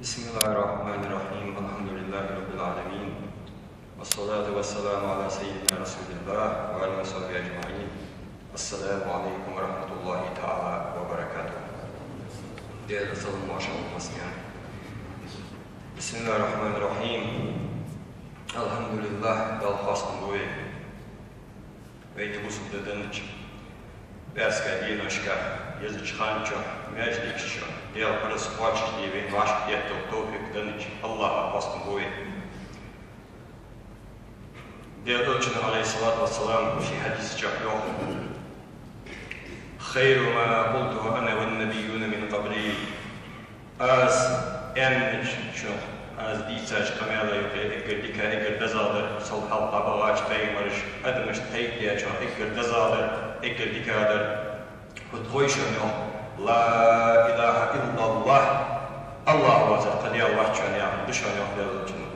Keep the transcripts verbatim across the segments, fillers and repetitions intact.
بسم الله الرحمن الرحيم. الحمد لله رب العالمين. والصلاة والسلام على سيدنا رسول الله وعلى آله وصحبه أجمعين. السلام عليكم ورحمة الله تعالى وبركاته. Даьла салам-моаршал хилда массанена. بسم الله الرحمن الرحيم. الحمد لله, Далла хоастам ба вай. Вайна бусалба ди деннача пӀаьраска деношка, езача хана чухь, маьждигаш чу, Даьла параз кхоачашде вайна вӀашагӀдетталуш товфикъ деннача АллахӀа хоастам ба вай. Даьла Элчано, عليه الصلاة والسلام, ший хьадиса чу йоах: خير ما قلته أنا والنبيون من قبلي. Аз аьннача, аз дийцача къамаьла юкъе эггара дика, эггара дезагӀа дар, сол хьалха дӀабахача пайхамараш, адамашта пайда дечох эггара дезагӀа дар, эггара дика дар. ХӀаьта хой шоана, йоах, لا إله إلا الله, АллахӀ воацар кхы Даьла вац шоана, яхар да шоана, йоах Даьла Элчано.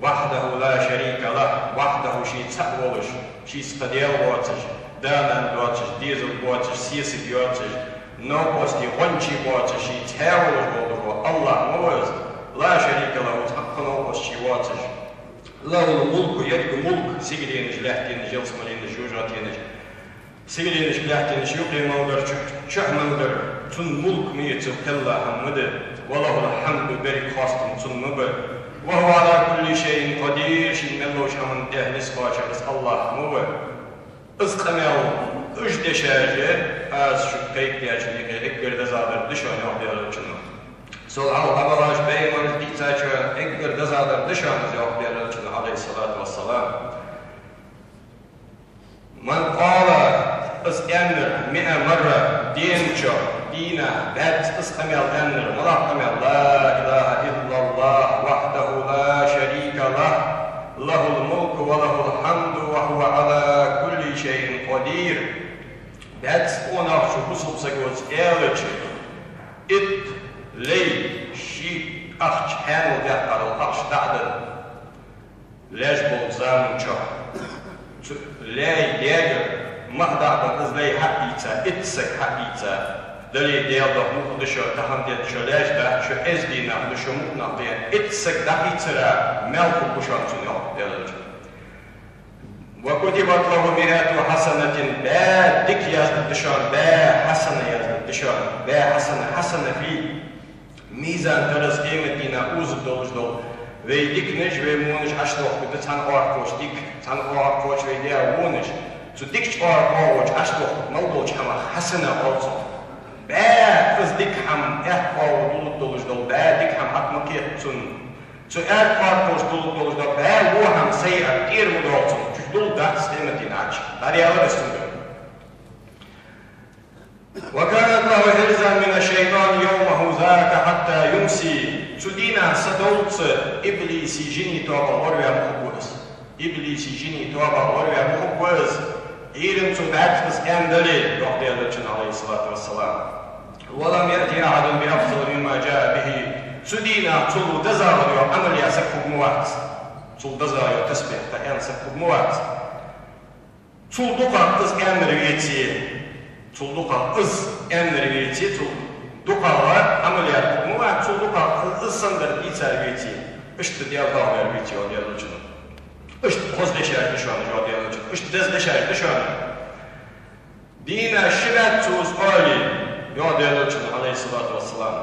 وحده لا شريك له, وحده, ше цаӀ волаш, шийца кхы Даьла воацаш, да-нана доацаш, дезал боацаш, сесаг йоацаш, новкъостий гӀончий боацаш, ше цаӀ волаш вола АллахӀ ма ва из, لا شريك له, цхьаккха новкъостий воацаш. له الملك, еррига мулк, сигаленаш, лаьттанаш, ялсмаленаш, жожагӀатенаш, сигаленаш, лаьттанаш, юкъе мел дар, чу-, чухь мел дар, цун мулк ма йий, цо кхелла хӀама ма да. وله الحمد, беррига хоастам цунна ма ба. وهو على كل شيء قدير, шийна мел долча хӀаман тӀа низ кхоачаш из АллахӀ ма ва. Из къамаьл, уж дешаш, аз шуга кхайкадечун юкъе эггара дезагӀа дар да шоана, йоах Даьла Элчано. Сол хьалха дӀабахача пайхамараш, дийцача эггара дезагӀа дар да шоана из, йоах Даьла Элчано, عليه الصلاة والسلام. من قال, из аьннар, مئة مرة, дийнахьа, дийнахьа бӀаьзза из къамаьл аьннар, малагӀа къамаьл? لا إله إلا الله وحده لا شريك له، له الملك وله الحمد وهو على كل شيء قدير. БӀаьзза къонахчо, бусалба саго из аьлча, итт лай, ший ахча хьаьнал даьккхарал ахча дӀа а денна, лаьш болча заман чухь, цу лай даьгара мах дӀа а бенна, из лай хьа а ийца, итт саг хьа а ийца, Далеи Даьлеи духьа мукъа да шо, тахан денз шо лаьш дац, шо эздий нах да, шо мукъа нах да аьнна, итт саг дӀахийцар, маьл хургба шоана цунна, йоах Даьла Элчано. وكتبت له مئة حسنة, бӀаь дика яздергда шоана, бӀаь хьасана яздергда шоана, бӀаь хьасана, хьасана фий, мизан-тараза къематдийнахьа узаргдолаш дола. Вай диканаш, вай вонаш Ӏочудоахаргда цхьан оаркхочо дика, цхьан оаркхочо вай даь вонаш. Цу дикача оаркхочо Ӏочудоахаргда мел долча хӀамах хьасана оал цох. БӀаь из дика хӀама, аьтта оагӀув дулларгдолаш дола, бӀаь дика хӀама хьакха ма кхетаду цунна. Цу аьтта оаркхочо дулларгдолаш дола бӀаь во хӀама, сайиӀат, тӀера ма доагӀа цунна, цу чу дулларгдац къематдийнахьа Ӏочу. ДӀадаьлар из цунгара. وكانت له حرزا من الشيطان يومه ذاك حتى يمسي. Цу дийнахьа садовллалца иблиса жиний тоабах лораваь ма хургва из. Иблиса жиний тоабах лораваь ма хургва из, Ӏуйранна цо бӀаьзза из аьнна дале, йоах Даьла Элчано, عليه الصلاة والسلام. ولم يأت أحد بأفضل مما جاء به. Цу дийнахьа цул дезагӀа йола Ӏамал яь саг хургма вац. Цул дезагӀа йола тасбихь кхы аьнна саг хургма вац. Цул дукхагӀа из аьннар веце, цул дукхагӀа из аьннар веце, цул дукхагӀа Ӏамал яь хургма вац, цул дукхагӀа из санна дар дийцар веце, иштта Даьла духьа вар веце, йоах Даьла Элчано. Иштта хоза дешаш да шоана, йоах Даьла Элчано, иштта деза дешаш да шоана. Дийнахьа ши бӀаьзза цо из оале, йоах Даьла Элчано, عليه الصلاة والسلام,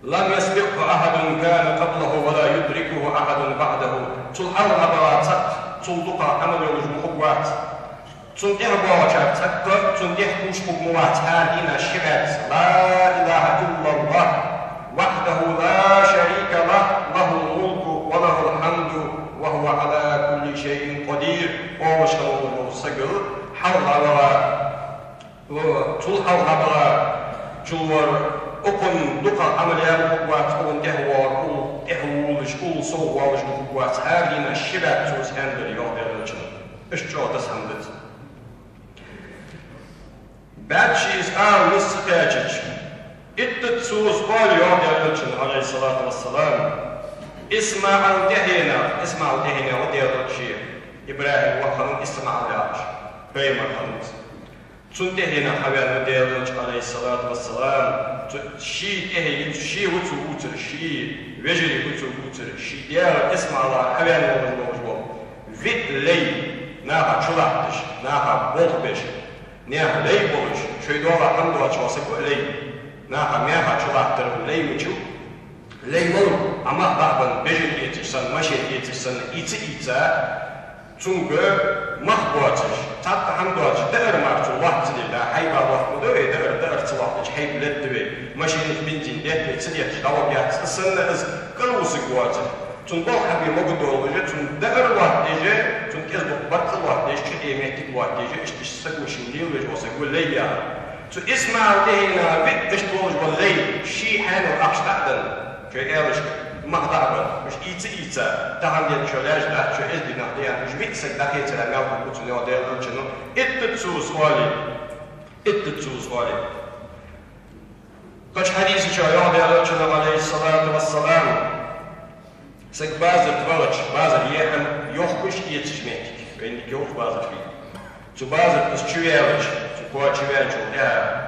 لم يسبقه أحد كان قبله ولا يدركه أحد بعده. Цул хьалха дӀабаха цхьаккха цул дукхагӀа Ӏамал йолаш ма хургвац. Цунна тӀехьа боагӀачар цхьаккха цунна тӀехьа хувш хургма вац хӀара дийнахьа ши бӀаьзза: لا إله إلا الله وحده لا شريك له، له الملك وله الحمد وهو على كل شيء قدير. Оалаш хинна вола саг хьалха дӀабаха, цул хьалха дӀабаха, цул вар, укхунна дукхагӀа Ӏамал яь ма хургвац, укхунна тӀехьа воагӀар, укхул тӀехьа волаш, укхул совгӀа воалаш ма хургвац, хӀара дийнахьа ши бӀаьзза цо из аьнна дале, йоах Даьла Элчано. Иштта чӀоагӀа деза хӀама да из. БӀаьзза ше из ала нийсса ца кхаьчача, иттазза цо из оал, йоах Даьла Элчано, عليه الصلاة والسلام, ИсмаӀал тӀехьенах, ИсмаӀал тӀехьенах ва Даьла Элча ший, ИбрахӀим воӀ хиннав ИсмаӀал яхаш, пайхамар хиннав из. Цунна тӀехьенах хьаваьнна ва Даьла Элча, Ӏалайхи ссалату вассалам. Цу ший тӀехье, ше ва цо вувцар, ший вежарий ва цо вувцар, ший Даьла ИсмаӀала хьаваьнна волаш волаш вола виъ лай, наха чулатташ, наха болх беш, наьха лай болаш, шоай дола хӀама доацаш вола саг ва лай. Наха мехка чулаттар лай мича ва? Лай малув? Ӏа мах дӀа а бенна, бежан эцаш санна, машен эцаш санна, ийца-ийца, цунга мах боацаш, цхьаккха хӀама доацаш, даар мара цо лоацца дела, хьайба лоац ма ду вай, даар, даар ца лоаттача хьайба летт вай, машина чу бензин детт вай, ца детташ дӀаваха яц, из санна из кӀалвусаргвоацаш, цун болх хьабе могадолаш, цун даар лоаттаеш, цун кӀезига баркъа лоаттаеш, чу тӀе моттиг лоаттаеш, иштта саг ва шийна лелавеш вола саг ва лай яхар. Цу ИсмаӀала тӀехьенах виъ иштта волаш вола лай, ший хьаьнал ахча дӀа а денна, шоай аьлашка мах дӀа а бенна, уж ийца-ийца, тахан денз шо лаьш дац, шо эздий нах да аьнна, уж виъ саг дӀахецара маьл хургва цунна, йоах Даьла Элчано, иттаззаваж оалий, иттаззаваж оалий. Кхыча хьадиса чу йоах Даьла Элчано, Ӏалайхи ссалату вассалам, саг базар тӀа ваьлча, базар е хӀама йохкаш, эцаш моттиг, вайна дика йолча базар фий. Цу базар тӀа из чуваьлча, цу коа чуваьлчул тӀехьагӀа,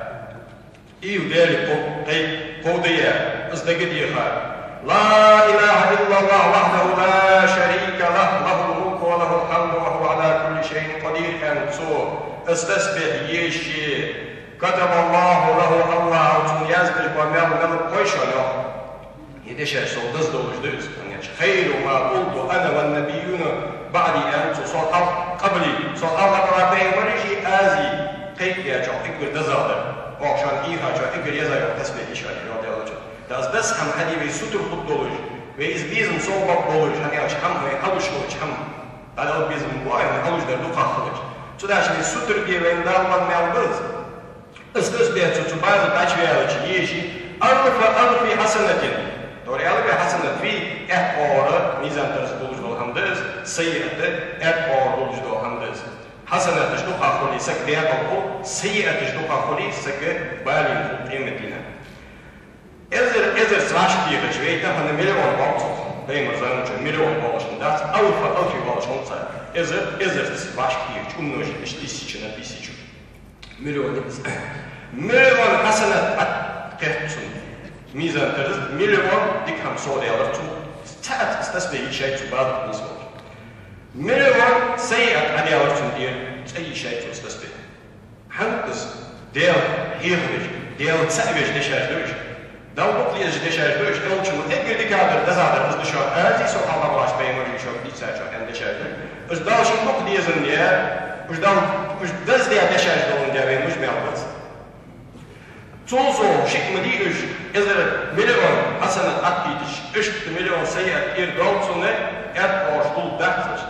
уйла Даьлага кхов-, кхай-, кховдаяь, из дагадеха: «لا إله إلا الله وحده لا شريك له، له الملك وله الحمد وهو على كل شيء قدير», аьнна, цо из тасбихь еше, «كتب الله له», АллахӀа цунна яздеш бола маьл мел ба хой шоана, йоах. Ер дешаш сол деза долаш да из, хӀана аьлча: «خير ما قلت أنا والنبيون بعدي», аьнна цо, сол хьалха, «قبلي», сол хьалха хинна пайхамараши ази кхайкадаьчох эггара дезагӀа дар. Оаха шоана ийхачох эггара езагӀа йола тасбихь я ер, йоах Даьла Элчано. ТӀаккха из деза хӀама хьаде вай сутара хургдолаш, вай из безам совбаргболаш, хӀана аьлча хӀама вайна хьалуш хилча, хӀама дӀадала безам ба вайна хьалуш дар дукхагӀа хилча. Цудухьа вай сутара де вайна Дала лоаь маьл ба из. Из тасбихь цо цу базар тӀа чуваьлча еше: «ألف ألف حسنة». Тхьовра аьлар вай, хьасанат фий, аьтта оагӀора, мизан-тараза долаш дола хӀама да из, сайиӀат аьтта оагӀора долаш дола хӀама да из. Хьасанаташ дукхагӀа хуле, саг даькъала хул, сайиӀаташ дукхагӀа хуле, саг балийна хул къематдийнахьа. Эзар, эзарца вӀашагӀтехача, вай тахан миллион оал цох, пайхамара заман чу миллион оалаш хиннадац, алфа, алфи оалаш хиннад цар. Эзар, эзарца вӀашагӀтехача, умножить, тысяча на тысячу. Миллион из. Миллион хьасанат атта кхет цунна. Мизан-тараза миллион дика хӀама совдаьлар цунна. Цхьаъ из тасбихь ешайча цу базар тӀа нийсвелча. Миллион сайиӀат Ӏадаьлар цунна тӀера, цкъа ешайча цо из тасбихь. ХӀана аьлча Даьла хьехавеш, Даьла цаӀ веш дешаш да уж. Далла дукха дезаш дешаш да уж, Элчано эггара дикагӀдар, дезагӀдар из да шоана, ази, со хьалха бахаш пайхамараши шоана дийцачох аьнна дешаш да уж. Уж Далла шийна дукха дезандаь, уж Далла, уж дезадаь дешаш доландаь вайна уж маьл ба из. Цул совгӀа шиъ ма дий уж, эзар, миллион хьасанат Ӏаттийташ, иштта миллион сайиӀат тӀера доал цунна, аьтта оагӀораш дулларгдац уж.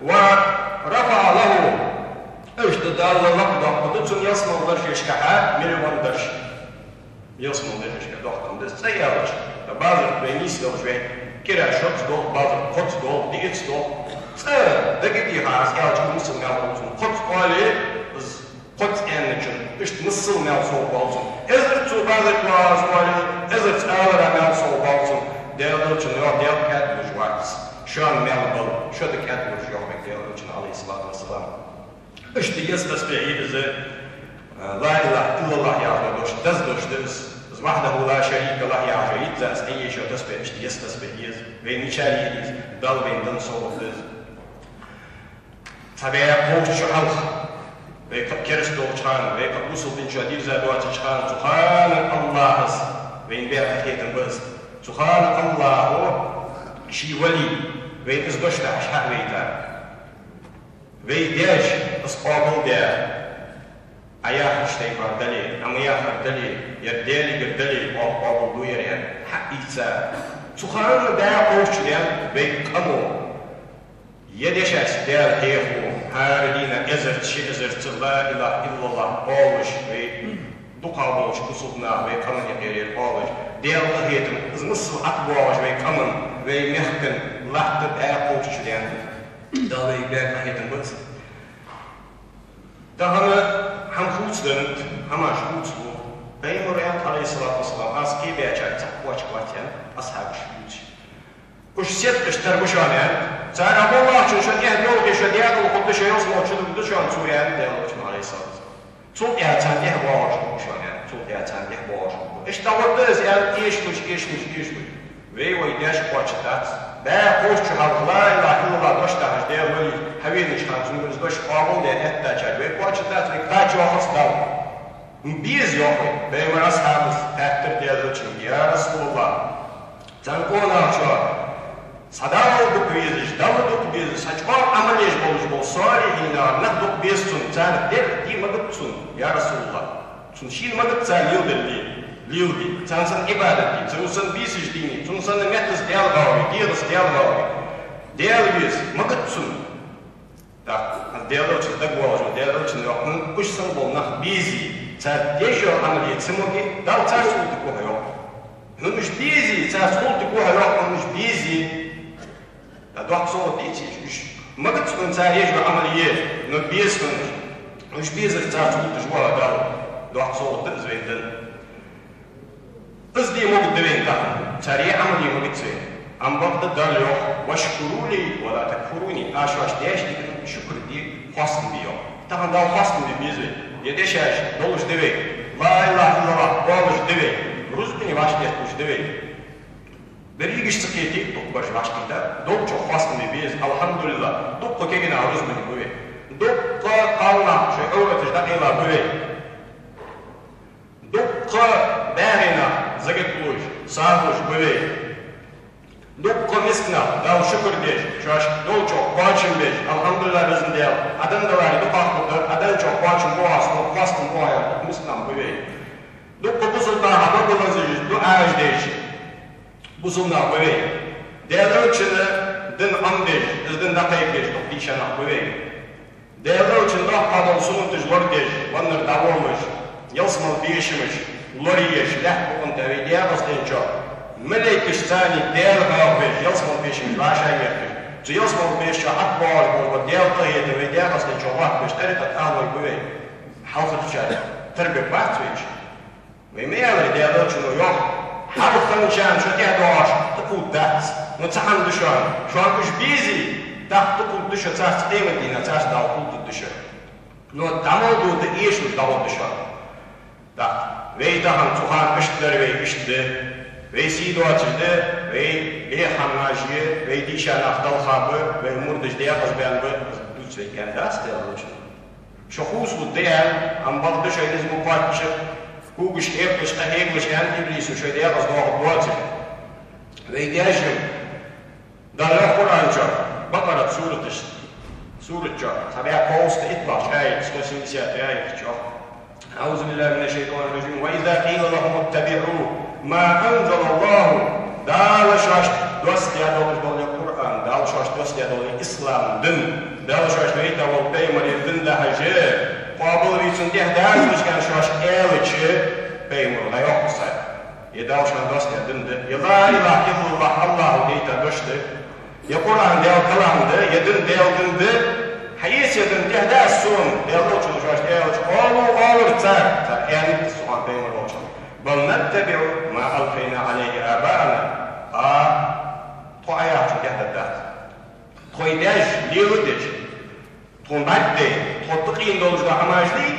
«ورفع له», иштта Дала лакхдоаккхаргда цунна ялсмала даржашкахьа миллион дарж. Ялсмала даржашка доаккхаргда из, цкъа аьлча, базар тӀа вай нийсвелча вай кӀира шозза долх, базар тӀа кхозза долх, диъазза долх. Цкъа дагадеха, аз аьлча, миссел маьл хул цунна. Кхозза оале, из кхозза аьнначун иштта миссел маьл совбоал цунна. Эзарза цо базар тӀа вагӀа аз оале, эзарза алара маьл совбоал цунна. Даьла Элчано йоах, Даьла кӀаьдвуж вац. Шоана маьл бала, шо да кӀаьдвуж, йоах вайга Даьла Элчано, Ӏалайхи ссалату вассалам. Иштта еза тасбихь я из, لا إله إلا الله яхаш дош, деза дош да из. Из وحده لا شريك له яхаш йизза, из Ӏайешо тасбихь, иштта еза тасбихь я из. Вайна мичара е деза, Далла вайна денна совгӀат да из. Цхьа бӀаь кховзткъа шу хьалха, вай кхы кераста долча хана, вай кхы бусалба дин чу дирза доацача хана, цу хана АллахӀа из, вайна баь къахетам ба из. Цу хана АллахӀа ший вали, вайна из дош дахьаш хьавайтар. Вай даьша из къоабалдаь, Ӏа яхача тайпара дале, Ӏа ма яхара дале, ер Даьлагара дале, оаха къоабалду ер аьнна, хьаийца. Цу хана бӀаь кховзткъа шу даьннад вай къамо. Е дешаца Даьла хьехаво, хӀара дийнахьа эзарза, ши эзарза لا إله إلا الله оалаш, вай дукхагӀа болча бусалба наха, вай къаман юкъера оалаш, Даьла къахетам, из миссел ӀотӀабоагӀаш вай къаман, вай мехкан латта бӀаь кховзткъа шу даьннад. Дала вайга баь къахетам ба из. Тахан хӀама хувцаденнад, хӀамаш хувцалу. Пайхамара аьннад, Ӏалайхи ссалату вассалам, аз кхебаьчарех цхьаккха кхоачаргвац аьннад, асхьабаш хувцаш. Уж седкъаш тара ба шоана аьннад. Цар: «АллахӀа шо тӀехьа доале, шо даькъала хургда, шо ялсмала чу дургда шоана цо», аьннад Даьла Элчано, Ӏалайхи ссалату вассалам. Цул тӀехьа царна тӀехьа боагӀаш хул шоана, аьнна, цул тӀехьа царна тӀехьа боагӀаш хул. Иштта гӀоргда из, аьнна, эшалуш, эшалуш, эшалуш. Вай, вай даьша кхоачаш дац. БӀаь кховзткъа шу хьалха ла илахӀа иллаллахӀ дош дахьаш, Даьла вали хьавенача хана цунга из дош къоабалдаь эттачарга вай кхоачаш дац, вай кхача йоахац Далла. М, беза, йоах вай. Пайхамара асхьабаша хаьттар Даьла Элчанга: «Я РасулаллахӀ, цхьан къонахчо, цхьа Далла дукха везаш, Далла дукха безаш, цхьа чӀоагӀа Ӏамал еш болаш бола солихӀинех нах дукха беза цунна, царна деррига де магац цунна, я РасулаллахӀ. Цунна шийна магац царна леладер де, леладе, царна санна Ӏибадат де, царна санна бийсаш дийне, цунна санна меттаца Даьла гӀалгӀай, дегӀаца Даьла гӀалгӀай. Даьла веза, магац цунна». ТӀаккха Даьла Элчанна дагавоалаш ва, Даьла Элчано йоах: «ХӀанз уж санна бола нах безе, цар деш йола Ӏамал е ца моге, Далла царца гӀулакх дергда хьона, йоах. ХӀанз уж безе, царца гӀулакх дергда хьона, йоах, хӀанз уж безе». ТӀаккха доккха совгӀат деций уж? Магац хьона цар еш йола Ӏамал е, но беза хьона уж. Уж безар царца гӀулакх деш ва хьо Далла. Доккха совгӀат да из вайна денна. Из де могаргда вайна тахан, цар е Ӏамал е магац вайна. Амма бакъда Дала йоах: «واشكروا لي ولا تكفرون». Аз шоашта деш диканна шукр де, хоастам бе, йоах. Тахан Далла хоастам бе беза вай. Е дешаш долаш да вай. Ла илахӀа иллаллахӀ оалаш да вай. Рузкъане вӀаштӀехьдеш да вай. Берригаш ца кхете, дукха бараш вӀаштӀехьа, долчох хоастам бе беза, алхьамдулиллахӀ, дукха кагий нах рузкъане ба вай. Дукха кхалнах шоай Ӏовраташ дӀакъайла ба вай. Дукха бӀаьхий нах закат луш, сагӀа луш ба вай. Дукха миска нах Далла шукр деш, шоашка долчох кхоачам беш, алхьамдулиллахӀ, везан Даьла, Ӏа денна даларе дукхагӀа хургда, Ӏа денначох кхоачам бу аз, хьона хоастам бу аз, яхаш, дукха миска нах ба вай. Дукха бусалба наха хьабакъалазаш, дуӀаш деш, бусалба нах ба вай. Даьла Элчан дин Ӏомадеш, из дин дӀакхайкадеш дукха дийша нах ба вай. Даьла Элчан доккхагӀа дола суннаташ лорадеш, ваннар дӀаволлаш, ялсмала бешамаш лораеш, лаьтта букъа тӀа вай ДегӀаста денчох, малейкашца Даьла гӀо беш, ялсмала бешамаш вӀашагӀъетташ, цу ялсмала бешачох хьатӀабоагӀаш бола Даьла къахетам вай ДегӀаста денчох лоаттабеш, тӀарикъата ахӀлой ба вай. Хьалхарчар тарбек бац вайча. Вай ма аьлар, Даьла Элчано йоах: «Хьалха хинначарна шо тӀехьа доагӀаш тӀакхувргдац». Но цхьа хӀама да шоана: шоана уж безе, тӀаккха тӀакхувргда шо царца къематдийнахьа, царца Далла кхувргда шо. Но дӀа мел дода эшалуш дӀагӀоргда шоана. ТӀаккха вай тахан цу хана иштта дар вай, иштта да. Вай сий доацаш да, вай гӀеххьа хӀамаш е, вай дийша нах талха ба, вай мурдаш декъаза баьнна ба, из дувца вай кхаьнна дац Даьла Элчано. Шо хувцалургда аьнна, амма бакъда шоай низ ма кхоачча, когаш хьекхаш, къахьегалаш аьнна, иблисо шоай декъаза доахаргдоацаш. Вай даьша Дала йоах Къуръан чу, Бакъарат сураташ, сурат чу, цхьа бӀаь кховзткъа иттлагӀча аят, сто семьдесят аят чу. أعوذ بالله من الشيطان الرجيم. وإذا قيل لهم اتبعوا ما أنزل الله. Дала шоашта доссадаь долаш дола Къуръан, Дала шоашта доссадаь дола ислам дин, Дала шоашта вайта вола пайхамара дин дахьаш, къоабалве цунна, тӀехьа дӀадахьалаш шоашка аьлча, пайхамаро дӀайоах царга: е Дала шоана доссадаь дин да, е ла илахӀа иллаллахӀ, АллахӀо дайта дош да, е Къуръан Даьла калам да, е дин Даьла дин да, хьаэца е дин, тӀехьа дӀадаха сона, Даьла Элчано шоашта аьлча, оалу оалар цар, цар аьннад цу хана пайхамара волча: بل نتبع ما ألفينا عليه آباءنا. А, тхо Ӏа яхачун тӀехьа дергдац. Тхоай даьша леладеш, тхона бӀаргадайна, тхо тӀакхийна долаш дола хӀамаш лий,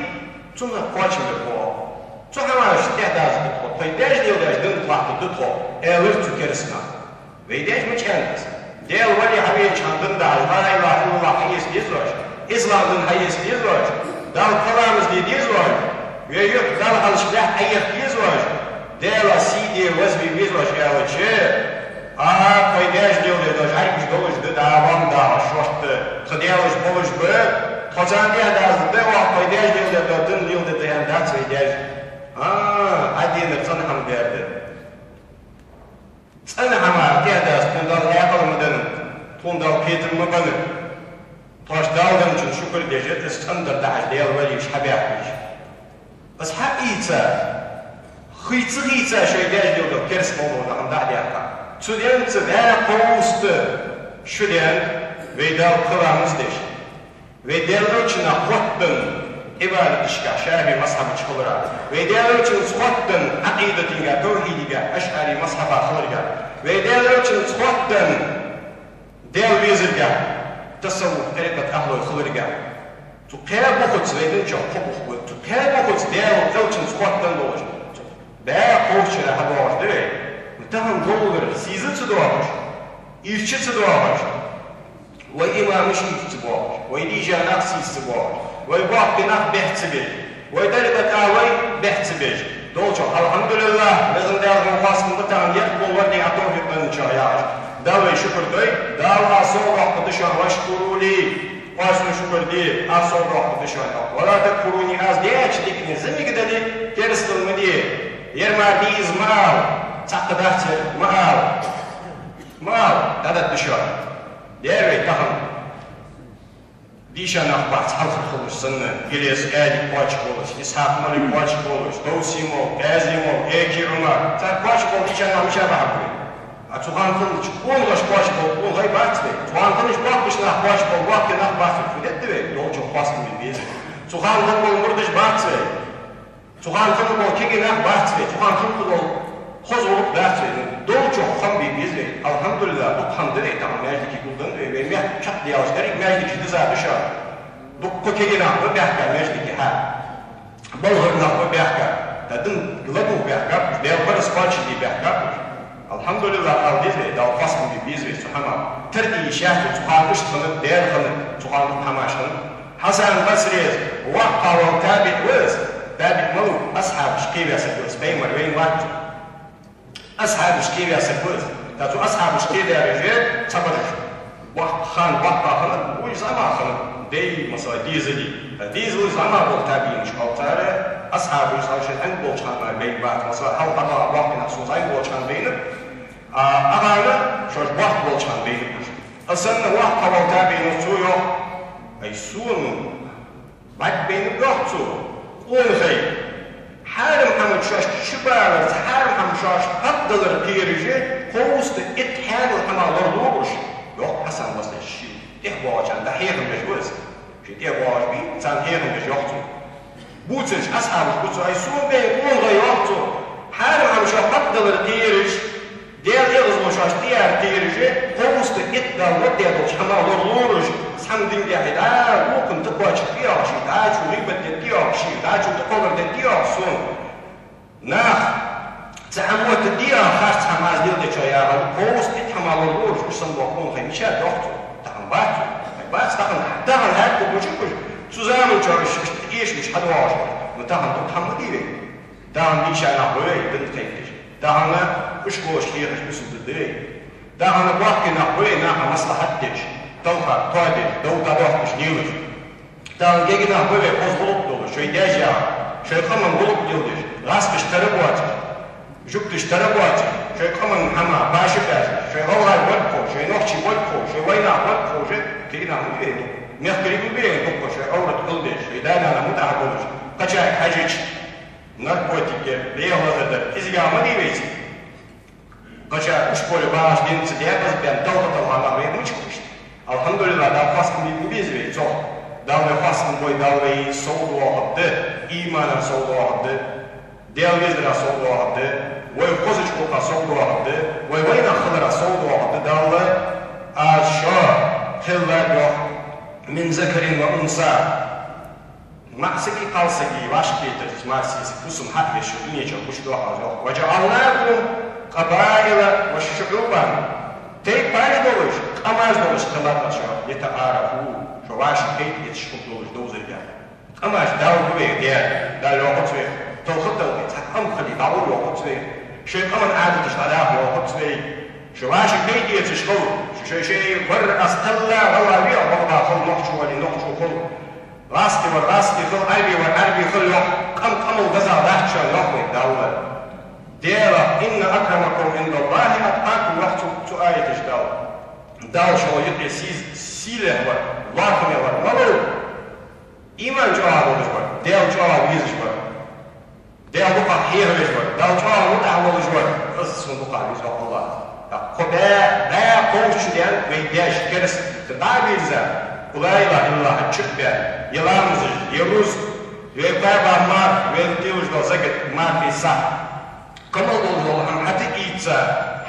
цунах кхоачам бергба оаха. Цу хӀамашта тӀехьа дазаргда тхо, тхоай даьша леладаьча динах латтаргда тхо, аьлар цу кераста наха. Вай даьша мича аьннад из? Даьла вали хьавенача хана дин дахьаш, ла илахӀа иллаллахӀ хьаэца деза оаш, ислам дин хьаэца деза оаш, Далла калам из де деза оаш, вай юрта Далла хьалхашка лаьтта Ӏоеха деза оаш, Даьла сий де вазве веза оаш аьлча, а, тхоай даьша леладеш дола хӀамаш долаш да, дӀа ван дахьаш шортта, тха даьлаш болаш ба, тхо царна тӀехьа дазаргда оаха, тхоай даьша леладеш дола дин леладергда аьнна дац вай даьша. А, Ӏа денар цӀена хӀама дар да. ЦӀена хӀаман тӀехьа даза тхона Дала хьаькъал ма денна, тхона Дала кхетам ма бенна. Тхоашта Дала денначун шукр деш, из цӀенадар дахьаш, Даьла валийш хьабаьхкабеш. Из хьаийца, хийца, хийца шоай даьша леладеш дола кераста моллагӀа хӀама дӀа а даьккха. Цу денца бӀаь кховзткъа шу даьннад вай Дала калам из деш. Вай Даьла Элчанах хоттаденна Ӏибадаташка, ШафиӀий мазхӀаба чу хиларах. Вай Даьла Элчанца хоттаденна Ӏакъидатага, тавхьидага, АшӀарий мазхӀаба хиларга. Вай Даьла Элчанца хоттаденна Даьла везарга, тасаввуф тӀарикъата ахӀлой хиларга. Цу кхаь бухаца вай дин чу кхо бух ба. Цу кхаь бухаца Даьла элчанца хоттаденна долаш. Цу баь кхоачара хьадоагӀаш да вай. Тахан доллар сийза ца доагӀаш, ирча ца доагӀаш, вай имамаш ийца ца боагӀаш, вай дийша нах сийца ца боагӀаш, вай боккхий нах бехк ца беш, вай тӀарикъат алой бехк ца беш. Долчох, алхьамдулиллахӀ, Везан Даьла, хьона хоастам ба тахан, яхь болварди а тавфикъ данначох яхаш. Далла вай шукр дой, Дала а сов доаккхаргда шоана, вашкуру ли. Оаш сона шукр де, аз сов доаккхаргда шоана. Ва ла такфуруни, аз даьча дикане зӀамига дале, керастал ма де. Ер мара дий из ма ала, цхьаккха дац ер ма ала. Ма ала, дӀададда шоана. Дера вай тахан дийша нах бац хьалхара хилараш санна, Илез Къади кхоачаш волаш, Исхьакъ-молла кхоачаш волаш, Товсий-молла, Къази-молла, Эки-Ӏумар. Цар кхоачаш бола дийша нах мича бахьан ба вай? А цу хана хиннача къонахаша кхоачаш бола къонахий бац вай. Цу хана хиннача боккхийча наха кхоачаш бола боккхий нах бац вай. Фу дергда вай? Долчох хоастам бе беза вай. Цу хана хинна бола мурдаш бац вай. Цу хана хинна бола кегий нах бац вай. Цу хана хинна бола хоза гӀулакх дац вай. Долчох хоам бе беза вай. АлхьамдулиллахӀ, дукха хӀама да вай тахан маьждиге гулденна вай. Вай мехка чакхдалаш деррига маьждигаш диза да шоана. Дукха кегий нах ба баьхка маьждиге, хӀа. Балхара нах ба баьхка, да дин ладувгӀа баьхкаб уж, Даьла параз кхоачашде баьхкаб уж. АлхьамдулиллахӀ ала деза вай, Далла хоастам бе беза вай цу хӀамах. Тара де йиш яц вай, цу хана иштта хиннад, дера хиннад, цу хана дукха хӀамаш хиннад. Хьасан Басрис, воккхагӀвола табиӀ ва из, табиӀ малув, асхьабашта кхеваь саг ва из, пайхамар вайна вац. Асхьабашта кхеваь саг ва из. ТӀаккха цу асхьабашта кхедаьраш цхьабараш боккха хана, боккха хана, уж зӀамагӀа хиннаб, дай, масала, дезали. ТӀаккха дезали зӀамагӀа бола табиӀинаш хилар цар, асхьабаш, цхьа шоай Ӏаьнга болча хана мара байна бац. Масала, хьалха боккхий нах сона зӀамига болча хана байнаб, а, укхарна шоаш боккха болча хана байнаб уж. Из санна воккхагӀвола табиӀино цо йоах: ай, сона бӀаргабайнаб, йоах цо, къонахий, хьарам хӀаман шоашта чубаларца, хьарам хӀама шоашта хьакъ далар кхераш, кховзткъа итт хьаьнала хӀама лоралора уж, йоах Хьасан Басрис. Ший тӀехьа боагӀачарна дӀахьехам беш ва из. Ший тӀехьа боагӀаш бий, царна хьехам беш, йоах цо. Бувцараш асхьабаш ба цо, ай, сона бе, къонахий, йоах цо, хьарам хӀама шоашта хьакъ далар кхераш, Даьла эгӀазло шоашта тӀаяра кхераш, кховзткъа итт Дала лорадаь долча хӀамах лоралора уж, цхьан динагахьа дӀа, вокхан тӀакхоачаргдий оаха шийх, дӀачо гӀийбат дергдий оаха шийх, дӀачо тӀакхоллар дергдий оаха сона. Нах цхьа хӀама моттаргдий оаха харц хӀама аз леладечох яхаш, кховзткъа итт хӀамах лоралора уж, уж санна бола къонахий мича ба, йоах цо. Тахан бац уж. Бац тахан, тахан хӀаьта хургбац уж. Цу заман чухь уж иштта эшаш хьадоагӀаш хилар. Ну, тахан дукха хӀама ма дий вай. Тахан дийша нах ба вай дин кхайкаш. Тахан ишколаш хьехаш бусалба да вай. Тахан боккхий нах ба вай наха маслахьат деш, талха тоадеш, дов дӀадоахаш лелаш. Тахан кегий нах ба вай хоза гӀулакх долаш, шоай даьша яхар, шоай къаман гӀулакх леладеш, гӀазкхашта тара боацаш, жугташта тара боацаш, шоай къаман хӀамах баша баьзаш, шоай гӀалгӀай барт ховш, шоай нохчий барт ховш, шоай вайнах барт ховш, кегий нах ма дий вай дукха. Мехкарий ма дий вай дукха, шоай Ӏоврат хьулдеш, шоай да-нана мутӀахьа болаш, кхычарга хьежача, наркотикера, бӀеха лазар дара, кӀезигагӀа ма дий вай цига. Кхыча ишколе багӀаш дин ца декъаза бен, талха-талха нах вайга мича хургба иштта? АлхьамдулиллахӀ, Далла хоастам бе беза вай цох. Далла вай хоастам бой, Далла вай совдоахаргда, иманах совдоахаргда, Даьла везарах совдоахаргда, вай хозача гӀулакхах совдоахаргда, вай вайнах хиларах совдоахаргда Далла. Аз шо хилар, йоах, من ذكر وأنثى. МаӀа саги кхалсаги вӀашагӀкхетарца, массаза фусам хьа а еш, шо дуне чу гучадоахаргда аз, йоах. وجعلناكم قبائل وشعوبا. Тайпай долаш, къамаш долаш хилар аз шо, لتعارفوا, шо вӀашагӀкхетаэцаш хургдолаш довзаргда. Къамаш Далла ба вайх даь, Дала йоахац вайх, талха талхе, цхьа къам хиле, дӀагӀо йоахац вайх. Шоай къаман Ӏадаташ дӀадаха йоахац вайх. Шо вӀашагӀкхетаэцаш хила, шо шоай-шоай вар аз кхелла, вала ве а, вала хила, нохчо вале, нохчо хила. ГӀазкхи вар гӀазкхи хила, Ӏарбий вар Ӏарбий хила, йоах, къам къамал дезагӀа дац шоана, йоах вайга Далла. Даьла, إن أكرمكم عند الله أتقاكم, йоах цу, цу аята чу Далла. Далла шоай юкъе сий-, сийлахь вар, лоархӀаме вар малав? Иман чӀоагӀа долаш вар, Даьла чӀоагӀа везаш вар. Даьла дукхагӀа хьехавеш вар, Далла чӀоагӀа мутӀахьа волаш вар, из сона дукхагӀа веза, йоах АллахӀа. ТӀаккха кхо бӀаь, бӀаь кховзткъа шу даьннад вай даьша кераста, дӀа а вийрза, لا إله إلا الله чу а баьнна, е ламазаш, е рузкъа, вай кхаьба марха, вайна тӀаювлаш дола закат, мархий сахь. Къамал долаш дола хӀама хьатӀаийца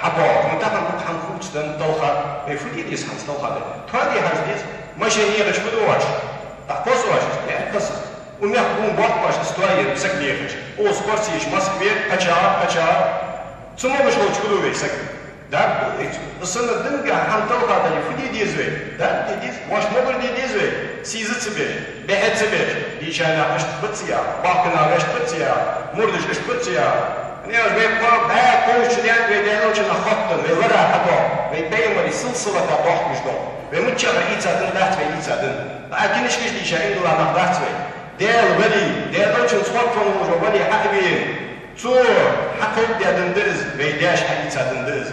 хьабоагӀа. Ма тахан дукха хӀама хувцаденна талха, вай фу де деза хӀанз талха де? Тоаде хьажа деза. Машен эгӀаш фу де оаш? ДӀакхосс оаш из? Е, кхосс. Укх мехка гун боаккх оаш из тоаер саг лехаш? Укхаза кхорсийш Москве, кхычахьа, кхычахьа. Цу могаш волча хулу вай саг. Дарба да вайца. Из санна динга хӀама талха дале, фу де деза вай? Дарба де деза, вайна могар де деза вай. Сийза ца беш, бӀехе ца беш, дийша нах иштта ба ца яхаш, боккха нах иштта ба ца яхаш, мурдаш иштта ба ца яхаш. Неш вай кхо бӀаь кхоачаш даьннад вай Даьла Элчанах хоттаденна, вай лара хьадоагӀа, вай пайхамара силсилата дохкаш дола. Вай миччахьара ийца дин дац вай ийца дин. Ӏа книжкаш дийша ийман дола нах дац вай. Даьла вали, Даьла Элчанца хорпан волаш вола вали хьа а вена, цо хьакховдадаь дин да из, вай даьша хьаийца дин да из.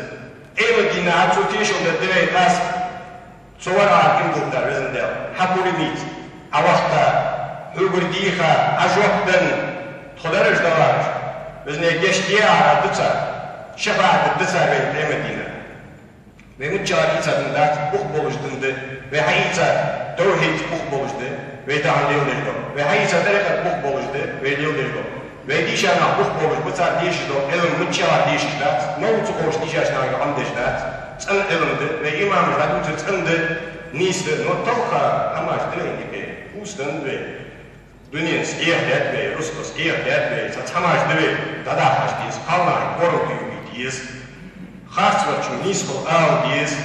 Ӏилма дийнахьа цо тешал дергда вайна аз. Цу варгӀага ийман дилла, Везан Даьла, хьа пурам ийца, Ӏа вахийта, хьогара дийха, Ӏа жоп денна, тхо дараш далараш, Везан Даьла, гешт де Ӏа, аргда цар, шафаӀат дергда цар вайна Ӏилма дийнахьа. Вай миччахьара ийца дин дац, бух болаш дин да, вай хьаийца тавхьид бух болаш да, вай тахан леладеш дола. Вай хьаийца тӀарикъат бух болаш да, вай леладеш дола. Вай дийша нах бух болаш ба, цар дешаш дола Ӏилма миччахьара дешаш дац, мала ца ховш дийшача наха Ӏомадеш дац, цӀена Ӏилма да, вай имамаш дӀадувцар цӀена да, нийса да, но талха хӀамаш да вай юкъе, хӀусденнад вай. Дуненца Ӏехадаьд вай, рузкъаца Ӏехадаьд вай, цхьацца хӀамаш да вай, дӀадахьаш деза, кхалнаха корал тӀаювийта еза, харцварчунга нийсхо ала деза,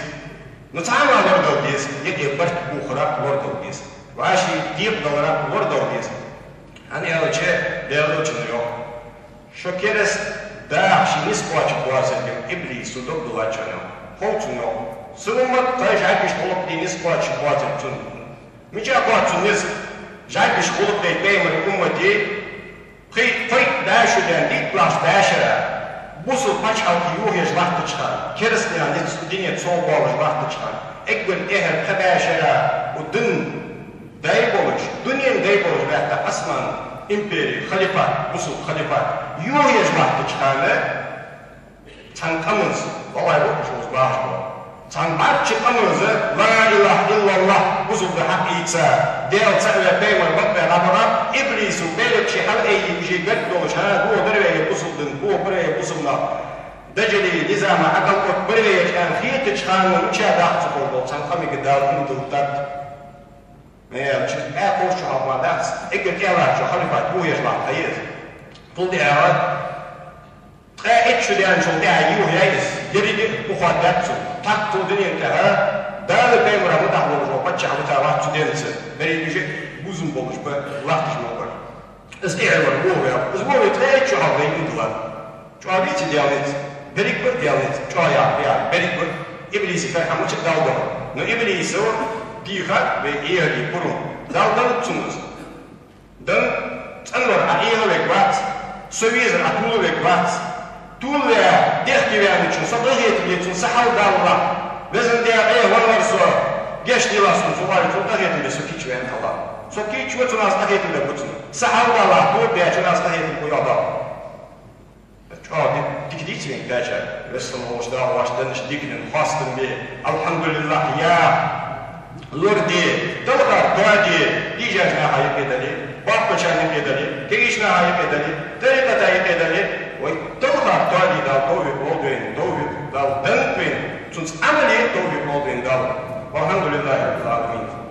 ну цхьа хӀама лорадала деза, юкъе барт бохарах лорадала деза, вӀаший декъадаларах лорадала деза. ХӀана аьлча, Даьла Элчано йоах: шо кераста даха ший низ кхоачаргвоацилга Иблисо дог дуллачоа, хов цунна, йоах. Са уммат кхы жӀаргашта гӀулакх де низ кхоачаргвоацилга цун. Мича кхоач цун низ? ЖӀаргашта гӀулакх дайта пайхамара уммате, пхи-, пхийтта бӀаь шу даьнна дийтта лахьча бӀаь шера, бусалба паччахьалкхе йохаеш латтача хана, керастаний низ дине совбоалаш латтача хана, эггара тӀехьара пхи бӀаь шера, у дин дай болаш, дунен дай болаш баьтта Ӏусман импере, халифат, бусалба халифат йохаеш латтача хана, цхьан къаманца, валлахӀи, воккхача вовза бахаш ба, цхьан бӀарчча къаманца ла илахӀа иллаллахӀ, бусалба дин хьаийца, Даьла цаӀ ве, пайхамар бакъве дӀабаха, Иблисо белакчи хьалъайи, уж гарга долаш, хӀа, дохадар вай бусалба дин, дохабар вай бусалба нах, Даджали низама хьакъал оттабар вай аьнна хетача хана, мича даха ца ховш дола цхьан къамага Дала ийман диллад. Э, чу бӀаь кховзткъа шу хьалха ма дац, эггара тӀехьа латтача халифат йохаеш латт хьаэца. Цул тӀехьагӀа ткъаь итт шу даьнначул тӀехьагӀа йохаяьй из, еррига а ухадаьд цунна. ТӀаккха цул дунен тӀа Дала пайхамара мутӀахьа волаш вола паччахь вита вац цу денца, берригаш а бувзам болаш ба латташ ма бар. Из тӀехьа вар вохаваьв. Из вохаве ткъаь итт шу хьалха вай ийман диллад. ЧӀоагӀа беций Даьла низ? Берригаш бар Даьла низ, чӀоагӀа яхар, яхар берригаш бар. Иблиса фархьа мича Дала дохар. Но Иблисо дийхад вай эхарта пурам. Дала деннад цунна из. Денна, цӀенвар Ӏа Ӏеха вергвац, со везар Ӏа тувла вергвац. Тувлаваь, дехке ваьнначоа со къахетаме цунна са хьалдалалахь, Везан Даьла, Ӏеха вар со, гешт делахь сона, со валлахӀи цунна къахетам бе со кийчваьнна хилалахь. Со кийчве, цунах аз къахетам бергба цунна. Са хьалдалалахь, тувлабаьчоа аз къахетам бергба. ЧӀоагӀа ди-, дика дийца вайна кхаьчар. Веза-Сийлахь волча Дала вайна деннача диканна хоастам бе. АлхьамдулиллахӀ яха, лораде, талхар тоаде, дийшача наха юкъе дале, боккхачарна юкъе дале, кагийча наха юкъе дале, тӀарикъата юкъе дале, вай талхар тоаде Дала товфикъ лолда вайна, товфикъ Дала деннад вайна, цунца Ӏамал е товфикъ лолда вайна Дала. АлхьамдулиллахӀи Раббил Ӏаламин.